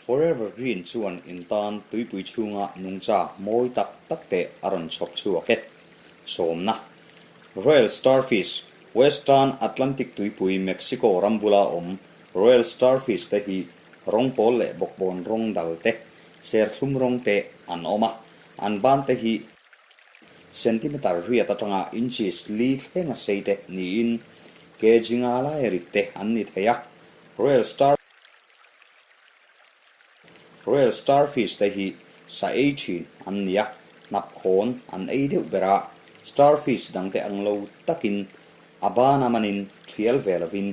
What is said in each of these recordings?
Forever Green chuan in tan tuipui chhunga nungcha mawi tak tak te a rawn chhawp chhuak e. Sawmna, Royal Starfish, Western Atlantic tuipui Mexico ram bula awm Royal Starfish te hi rawng pawl leh bawkbawn rawng dal te, serthlum rawng te an awm a, an ban te hi centimeter riat atanga inches li thlenga sei te niin kg nga lai rit te an ni thei a, Royal Star Royal Starfish te hi sa ei thin an ni a, hnap khawn an ei deuh ber a, starfish dangte ang lo takin a ban a manin thial ve lovin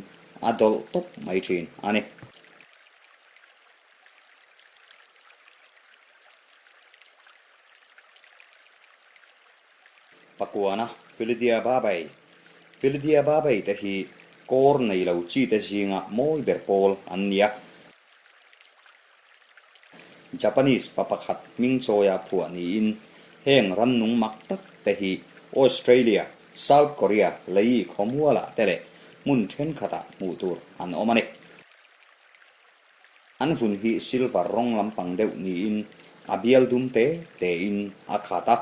a dawlh tawp mai thin a ni. Pakuana Philidia Babai Philidia Babai te hi kawr nei lo chi te zinga mawi ber pawl an ni a. Japanese pa pakhat hming chawia phuah niin heng rannung mak tak te hi Australia, South Korea lei khawmualah te leh hmun thenkhatah hmuh tur an awm a ni. An vun hi silver rawng lampang deuh niin a bial dum te tein a khat a,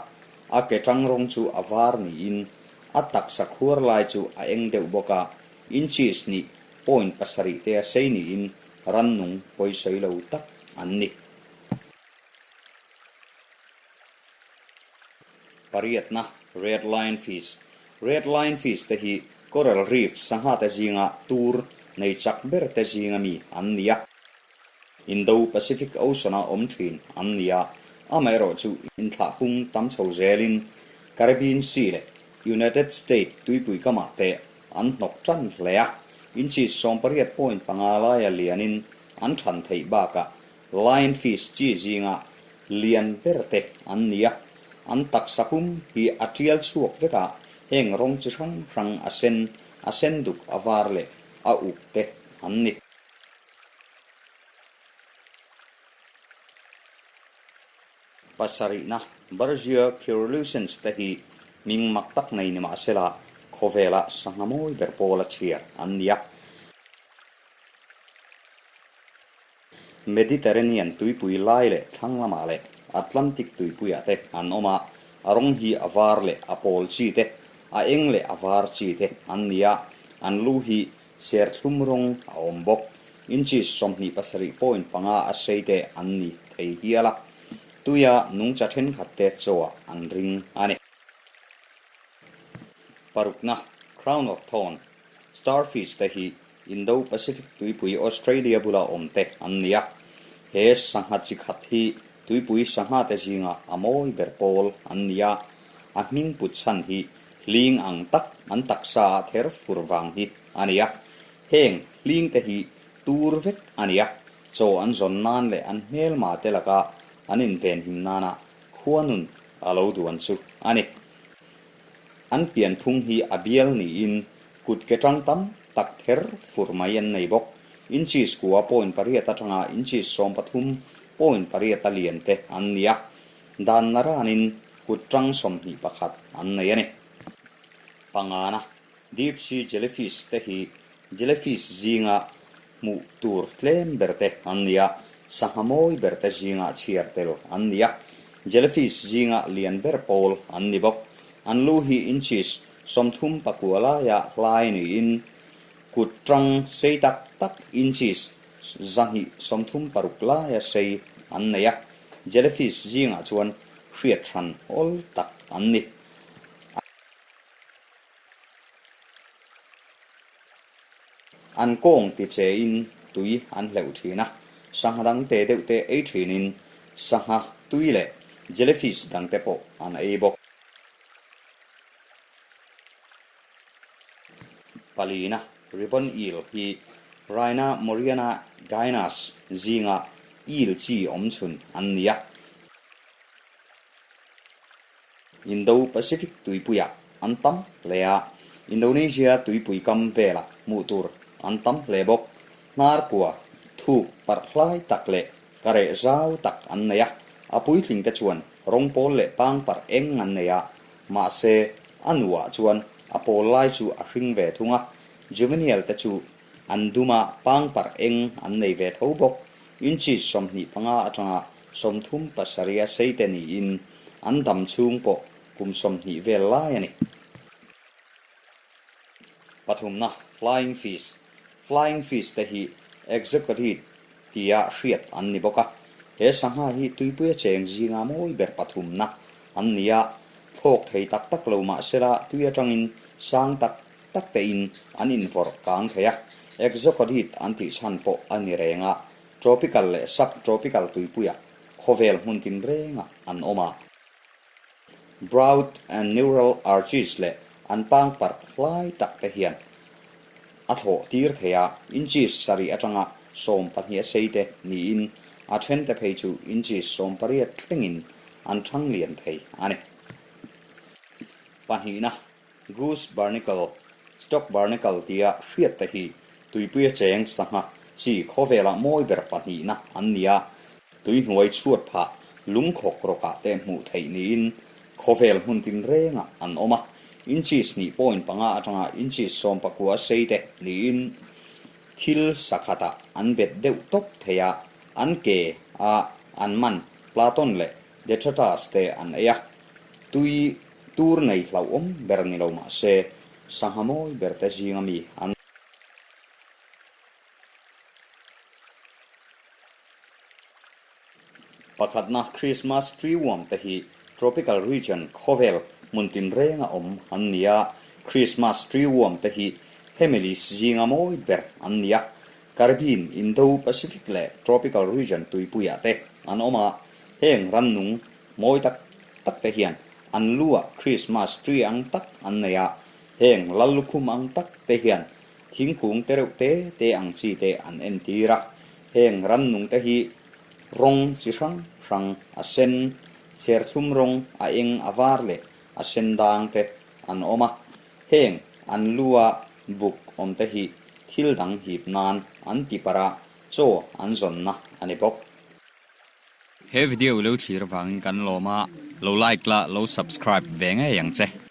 a ke tang rawng chu a var niin a taksa khuar lai chu a eng deuh bawk a, inches hnih point pasarih te a sei niin rannung pawisawi lo tak an ni. Pariatna, Red Line Fish, Red Line Fish te hi Coral Reef sangha te zinga tur nei chak ber te zinga mi an ni a. Indo-Pacific Ocean-a awm thin an ni a, amaherawhchu inthlah pung tam chho zelin Caribbean Sea leh United State tuipui kamah te an hnawk tan hle a, inches 18.5 laia lianin an than theih bakah Lion fish chi zinga lian ber te an ni a, an taksa pum hi a tial chhuak vek a, heng rawng chi hrang hrang a sen, a sen duk, a var leh a uk te an ni. Pasarihna, Bergia Curlucens te hi hming mak tak nei ni mahsela khawvela sangha mawi ber pawla chhiar an ni a. Mediterranean tuipui lai leh thlang lamah leh Atlantic tuipuiah te an awm a, a rawng hi a var leh a pawl chi te, a eng leh a var chi te an ni a, an lu hi serthlum rawng a awm bawk. Inches 27.5 a sei te an ni thei hial a, tuia nungcha thenkhat te chawah an ring a ni. Parukna, Crown of Thorn, Starfish te hi Indo-Pacific tuipui Australia bula awm te an ni a. He sangha chi khat hi tuipui sangha te zinga a mawi ber pawl an ni a. A hming put chhan hi hling ang tak an taksa a ther fur vang hi a ni a. Heng hling te hi tur vek a ni a. Chaw an zawn nan leh an hmelma te laka an invenhim nana khuanun a lo duan chu a ni. An pianphung hi a bial niin kut ke tang tam tak ther fur mai an nei bawk. Inches kua point pariat atanga inches 13 point pariat a lian te an ni a, dan naranin kut tang 21 an nei a ni. Pangana, Deep sea jellyfish te hi jellyfish zinga hmuh tur tlem ber te an ni a, sangha mawi ber te zinga chhiar tel an ni a, jellyfish zinga lian ber pawl an ni bawk. An lu hi inches 34 laia hlai niin kut tang sei tak tak inches 236 laia sei an nei a, jellyfish zingah chuan hriat hran awl tak an ni. An kawng ti chein tui an hleuh thin a, sangha dang te deuh te ei thinin sangha tui leh jellyfish dang te pawh an ei bawk. Palina, Ribbon eel hi Rhina moriana gynus zinga eel chi awm chhun an ni a. Indo-Pacific tuipuiah an tam hle a, Indonesia tuipui kam velah hmuh tur an tam hle bawk. Hnar kua, thuk parh hlai tak leh ka reh zau tak an nei a, a puitling te chuan rawng pawl leh pang parh eng an nei a, mahse a nuah chuan a pawl lai chu a hring ve thung a, juvenile te chu an dum a, pang parh eng an nei ve tho bawk. Inches 25 atanga 37 a sei te niin an dam chhung pawh kum 20 vel lai a ni. Pathumna, Flying Fish, Flying Fish te hi Exocorid tia hriat an ni bawk a, he sangha hi tuipuia cheng zinga mawi ber pathumna an ni a, thlawk thei tak tak lo mahsela tui atangin sang tak tak tein an invawrh kang thei a, Exocorid an tih chhan pawh a ni reng a, tropical leh sub-tropical tuipuia khawvel hmun tinrengah an awm a. Broad and neural arches leh an pangparh hlai tak te hian a thlawh tir thei a, inches sarih atanga 12 a sei te niin a then te phei chu inches 18 thlengin an thang lian thei a ni. Pahnihna Goose barnacle, Stock barnacle tia hriat te hi tuipuia cheng sangha chi khawvelah mawi ber pahnihna an ni a, tuihnuai chhuat phah lungkhawk rawkah te hmuh theih niin khawvel hmun tinrengah an awm a, inches hnih point panga atanga inches 19 sei te niin thil sakhatah an bet deuh tawp thei a, an ke a an man platon leh detritus te an ei a, tui Tur nei hlauhawm ber ni lo mah se, sangha mawi ber te zinga mi an. Pakhatna Christmas tree worm te hi tropical region khawvel hmun tinrenga awm an ni a, Christmas tree worm te hi Hemelis zinga mawi ber an ni a, Caribbean, Indo-Pacific leh tropical region tuipuiah te an awm a, heng rannung Mawi tak tak te hian an lu ah Christmas tree ang tak an nei a, heng lal lukhum ang tak te hian thingkung te reuh te te ang chi te an entir a, heng rannung te hi rawng chi hrang hrang a sen, serthlum rawng, a eng a var leh a sen dang te an awm a, heng an lu a buk awm te hi thil dang hip nan an ti parh a, chaw an zawnna a ni bawk. He video lo thlir vangin kan lawm a, lo like la, lo subscribe ve ngei ang che.